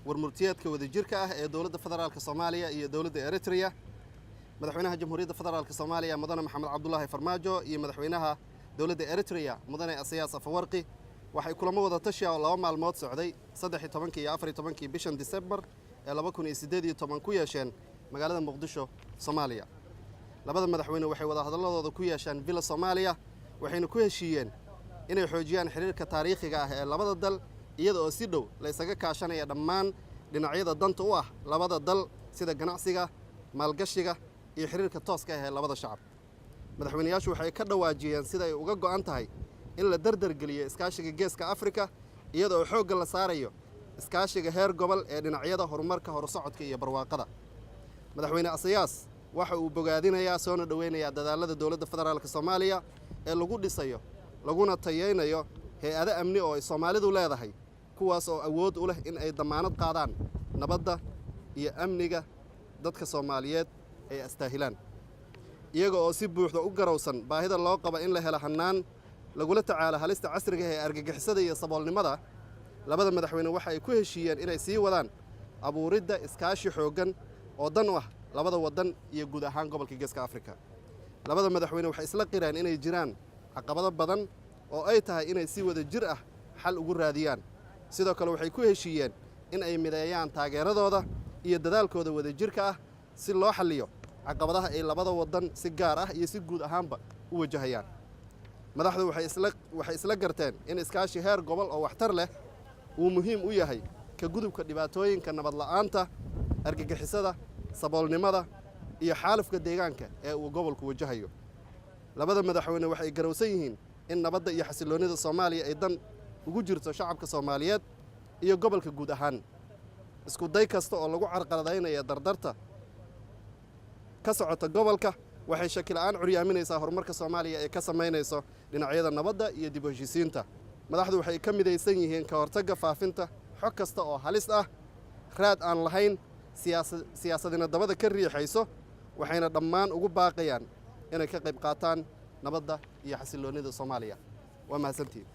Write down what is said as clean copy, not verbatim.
Warmurtiyeedka wadajirka ah ee Dowladda Federaalka Soomaaliya iyo Dowladda Eritrea. Madaxweynaha Jamhuuriyadda Federaalka Soomaaliya, Mudane Maxamed Cabdulaahi Farmaajo, iyo Madaxweynaha Dowladda Eritrea, Mudane Asiyaas Afawarqi, waxay kulamo wada tashiya oo 2 maalmood socday, 13-kii iyo 14-kii bishan Disembar ee 2018, ku yeesheen magaalada Muqdisho, Soomaaliya. Labada madaxweyne waxay wada hadalladooda ku yeesheen Villa Soomaaliya, waxayna ku heshiiyeen inay xoojiyaan xiriirka taariikhiga ah ee labada dal, iyada oo si dhow la isaga kaashanaya dhammaan dhinacyada danta u ah labada dal, sida ganacsiga, maalgashiga iyo xiriirka tooska ah ee labada shacab. Madaxweyneyaashu waxay ka dhawaajiyeen sida ay uga go'an tahay in la dardargeliyo iskaashiga Geeska Afrika, iyada oo xoogga la saarayo iskaashiga heer gobol ee dhinacyada horumarka, horusocodka iyo barwaaqada. Madaxweyne Asayaas waxa uu bogaadinayaa soona dhoweynayaa dadaalada Dowladda Federaalka Soomaaliya ee lagu dhisayo laguna tayeynayo hay'ado amni oo ay Soomaalidu leedahay, kuwaas oo awood u leh in ay damaanad qaadaan nabadda iyo amniga dadka Soomaaliyeed ay astaahilaan. Iyaga oo si buuxda u garowsan baahida loo qabo in la helo hannaan lagula tacaalo halista casriga ee argagixisada iyo saboolnimada, labada madaxweyne waxa ay ku heshiiyeen inay sii wadaan abuuridda iskaashi xooggan oo dan u ah labada waddan iyo guud ahaan gobolka Geeska Afrika. Labada madaxweyne waxay isla qireen inay jiraan caqabado badan oo ay tahay inay si wada jir ah xal ugu raadiyaan. Sidoo kale waxay ku heshiiyeen in ay mideeyaan taageeradooda iyo dadaalkooda wadajirka ah si loo xalliyo caqabadaha ay labada waddan si gaar ah iyo si guud ahaanba u wajahayaan. Madaxdu waxay isla garteen in iskaashi heer gobol oo waxtar leh uu muhiim u yahay ka gudubka dhibaatooyinka nabad la'aanta, argagixisada, saboolnimada iyo xaalufka deegaanka ee uu gobolku wajahayo. Labada madaxweyne waxay garowsan yihiin in nabadda iyo xasilloonnida Soomaaliya ay dan ugu jirto shacabka Soomaaliyeed iyo gobolka guud ahaan. Isku day kasta oo lagu carqaladaynaya dardarta ka socota gobolka waxay shaki la'aan curyaaminaysaa horumarka Soomaaliya ee ka samaynayso dhinacyada nabadda iyo dib u heshiisiinta. Madaxdu waxay ka midaysan yihiin ka hortagga faafinta xog kasta oo halis ah, raad aan lahayn, siyaasadina dabada ka riixayso, waxayna dhammaan ugu baaqayaan inay ka qayb qaataan nabadda iyo xasilloonnida Soomaaliya. Waa mahadsantihiin.